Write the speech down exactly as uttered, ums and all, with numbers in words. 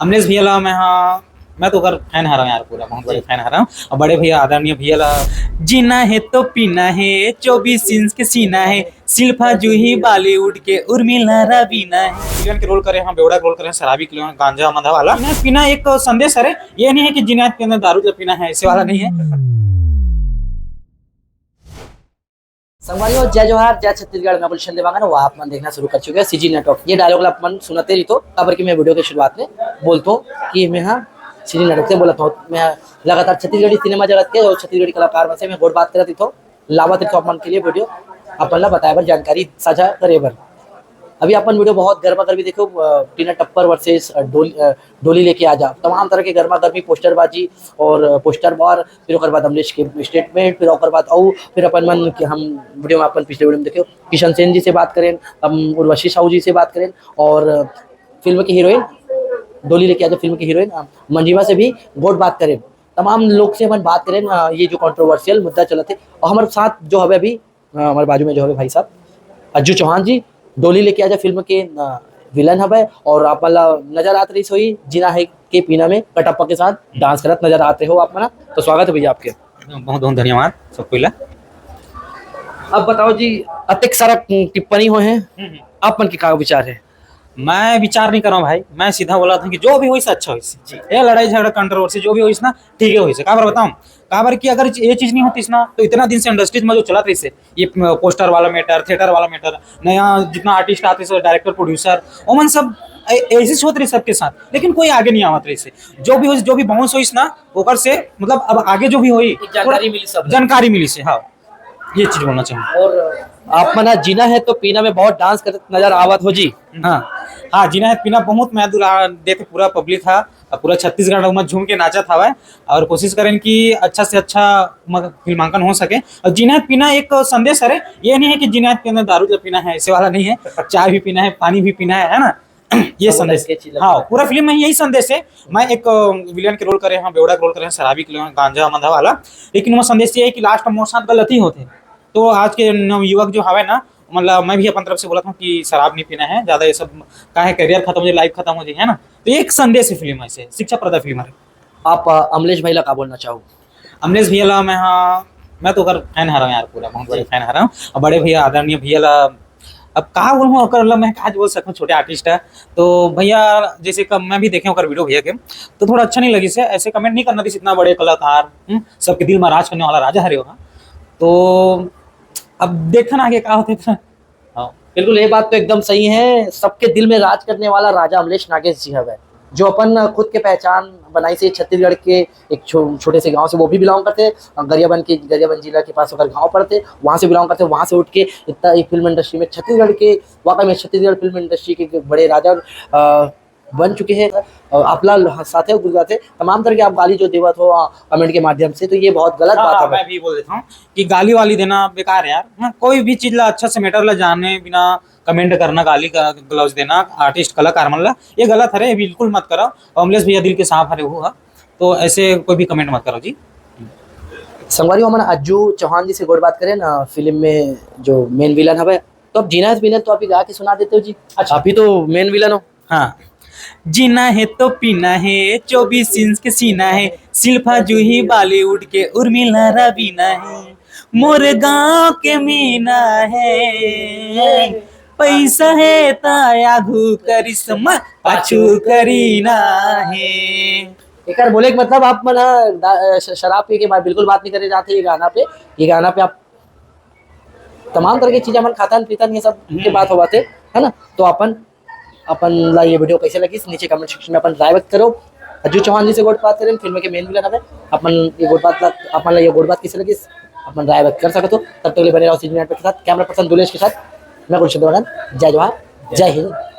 अमलेश भैया ला मैं, हाँ, मैं तो ओकर फैन हरव यार, पूरा बहुत बड़े फैन हरव। और बड़े भैया, आदरणीय भैया ला, जीना है तो पीना है, चौबीस इंच के सीना है, सिल्फा जूही बॉलीवुड के उर्मिला रवीना है। विलन के रोल करे हैं, बेवड़ा के रोल करे हैं, शराबी के रोल, गांजा मंदा वाला। जीना पीना एक संदेश हरे, ये नहीं है कि जीना पीना दारू ला पीना है, ऐसे वाला नहीं है। संगवारी हो, जय जोहार, जय छत्तीसगढ़। मैं गुलशन देवांगन, वो आप मन देखना शुरू कर चुके हैं सीजी नेटवर्क। ये डायलॉग ला आप मन सुनते रही तो, काबर कि मैं वीडियो के शुरुआत में बोलता हूँ कि मैं, हाँ, सीजी नेटवर्क से बोलता हूँ। मैं लगातार छत्तीसगढ़ी सिनेमा जगत के और छत्तीसगढ़ी कलाकार में से मैं गोठ बात करत रही तो, लावत रही तो आप मन के लिए वीडियो, अपन ला बताए बर, जानकारी साझा करे बर। अभी अपन वीडियो बहुत गर्मा गर्मी देखो, अ, टीना टप्पर वर्सेस, अ, डोली, अ, डोली लेके आजा, तमाम तरह के गर्मा गर्मी पोस्टरबाजी और, अ, पोस्टर वॉर, फिर ओकर बाद अमलेश के स्टेटमेंट, फिर ओकर बाद अउ फिर अपन मन के हम वीडियो में, अपन पिछले वीडियो में देखियो, किशन सेन जी से बात करें, हम उर्वशी साहू जी से बात करें, और, अ, फिल्म की हीरोइन, डोली लेके आजा फिल्म की हीरोइन, अ, मंजिमा से भी गोठ बात करें, तमाम लोग से अपन बात करें, अ, ये जो कंट्रोवर्शियल मुद्दा चलत है। और हमारे साथ जो हवे अभी, अ, हमारे बाजू में जो हवे भाई साहब अज्जू चौहान जी, डोली लेके आजा फिल्म के, अ, विलन हवे, और आप मन ला नजर आत रही सोई जीना है के पीना में कटप्पा के साथ डांस करत नजर आत रहे हो आप मन। तो स्वागत है भैया आपके। बहुत बहुत धन्यवाद सब पहिला। अब बताओ जी, अतेक सारा टिप्पणी होए हैं, हम्म, हम्म। आप मन के का विचार है? मैं विचार नहीं कर रहा हूँ भाई, मैं सीधा बोला था कि जो भी होइस अच्छा होइस। जी। ये लड़ाई झगड़ा कंट्रोवर्सी जो भी होइस ना, ठीक है होइस। काबर बताऊँ, काबर कि अगर ये चीज नहीं होतीस ना, तो इतना दिन से इंडस्ट्रीज में जो चलत रहिस हे, ये पोस्टर वाला मैटर, थिएटर वाला मैटर, नया जितना आर्टिस्ट आते हैं, डायरेक्टर, प्रोड्यूसर, ओमन सब ऐ-, ऐसे होत रहिस सबके साथ, लेकिन कोई आगे नहीं आवत रहिस हे। जो भी होइस, जो भी बाउंस होइस ना, ओकर से मतलब अब आगे जो भी होई, एक जानकारी थोड़ा मिली सब। जानकारी मिली से, हाँ, ये चीज बोलना चाहिए। और आप मन ह जीना है तो पीना में बहुत डांस करत नजर आवत हो जी। हाँ, हाँ, जीना है पीना बहुत मैं दुला देते, पूरा पब्लिक था, अब पूरा छत्तीसगढ़ में झूम के नाचत हवय और कोशिश करें कि अच्छा से अच्छा म-, फिल्मांकन हो सके। और जीना है पीना एक संदेश हरे, ये नहीं है कि जीना है पीना दारू ला पीना है, ऐसे वाला नहीं है, चाय भी पीना है, पानी भी पीना है, है ना? ये दोनों संदेश। तरह के चीज हाँ, लगता है। पूरा फिल्म में यही संदेश है। मैं एक, अ, विलेन के रोल करे हैं, बेवड़ा के रोल करे हैं, शराबी के रोल, गांजा मंदा वाला, लेकिन वो संदेश ये है कि लास्ट में मोर साथ गलती होते। तो आज के नवयुवक जो हवे ना, मतलब मैं भी अपन तरफ से बोलत हूँ कि शराब नहीं पीना है ज्यादा, ये सब का है, करियर खत्म हो जाए, लाइफ खत्म हो जाए, है ना? तो एक संदेश है फिल्म, ऐसे शिक्षाप्रद फिल्म है। आप, अ, अमलेश भाई ला का बोलना चाहो? अमलेश भैया ला मैं, हाँ, मैं तो ओकर फैन हरव यार, पूरा बहुत बड़े जी। फैन हरव। और बड़े भैया, आदरणीय भैया ला, अब का बोलूँ ओकर ला, मैं का बोल सकूँ, छोटे आर्टिस्ट है। तो भैया जैसे कब मैं भी देखे ओकर वीडियो भैया के, तो थोड़ा अच्छा नहीं लगिस हे, ऐसे कमेंट नहीं करना चाहिए, इतना बड़े कलाकार, हम्म, सबके दिल में राज करने वाला राजा हरे हो। तो अब देखना आगे का होते था। हाँ, बिल्कुल, ये बात तो एकदम सही है। सबके दिल में राज करने वाला राजा अमलेश नागेश जी हवे, जो अपन खुद के पहचान बनाइस हे छत्तीसगढ़ के एक छो-, छोटे से गांव से, वो भी बिलोंग करते हैं गरियाबंद के, गरियाबंद जिला के पास ओकर गांव पड़ते, वहां से बिलोंग करते, वहां से उठ के इतना एक फिल्म इंडस्ट्री में छत्तीसगढ़ के, वाकई में छत्तीसगढ़ फिल्म इंडस्ट्री के एक बड़े राजा, अ, बन चुके हैं। अ, आप ला साथे गुजरात है, तमाम तरह के आप गाली जो देवत हो, अ, कमेंट के माध्यम से, तो ये बहुत गलत हाँ, बात हाँ, है। मैं भी बोल देता हूँ कि गाली वाली देना बेकार है यार। हाँ, कोई भी चीज ला अच्छा से मैटर ला जाने बिना कमेंट करना, गाली का ग्लव्स देना आर्टिस्ट कलाकार मन ला, ये गलत हरे, ये बिल्कुल मत करो। अमलेश भैया दिल के साफ हरे हो, हाँ। तो ऐसे कोई भी कमेंट मत करो जी। संगवारी हो, हमन अज्जू चौहान जी से गोठ बात करें ना, फिल्म में जो मेन विलन हवे, तो अब जीना है विलन तो आप ही गा के सुना देते हो जी। अच्छा। आप ही तो मेन विलन हो। हाँ। जीना है तो पीना है, चौबीस इंच के सीना है, सिल्फा जूही बॉलीवुड के उर्मिला रवीना है, मोर गांव के मीना है, पैसा है ता आगू करिश्मा, पाछू करीना है। एकर बोले के मतलब आप मन ह दा-, श-, शराब पी के बात, बिल्कुल बात नहीं करे जाते ये गाना पे। ये गाना पे आप तमाम तरह की चीजें मन खातन पीतन, ये सब के हम्म। बात हो बात है, है ना? तो अपन, अपन ला ये वीडियो कैसे लगिस, नीचे कमेंट सेक्शन में अपन राय व्यक्त करो। अज्जू चौहान जी से गोठ बात करें, फिल्म के मेन विलन हवे। अपन ये गोठ बात ला, अपन ला ये गोठ बात कैसे लगिस, अपन राय व्यक्त कर सकते हो। तब तक के लिए बने रहो सीजी नेटवर्क के साथ। कैमरा पर्सन दुलेश के साथ मैं गुलशन देवांगन। जय जोहार, जय हिंद।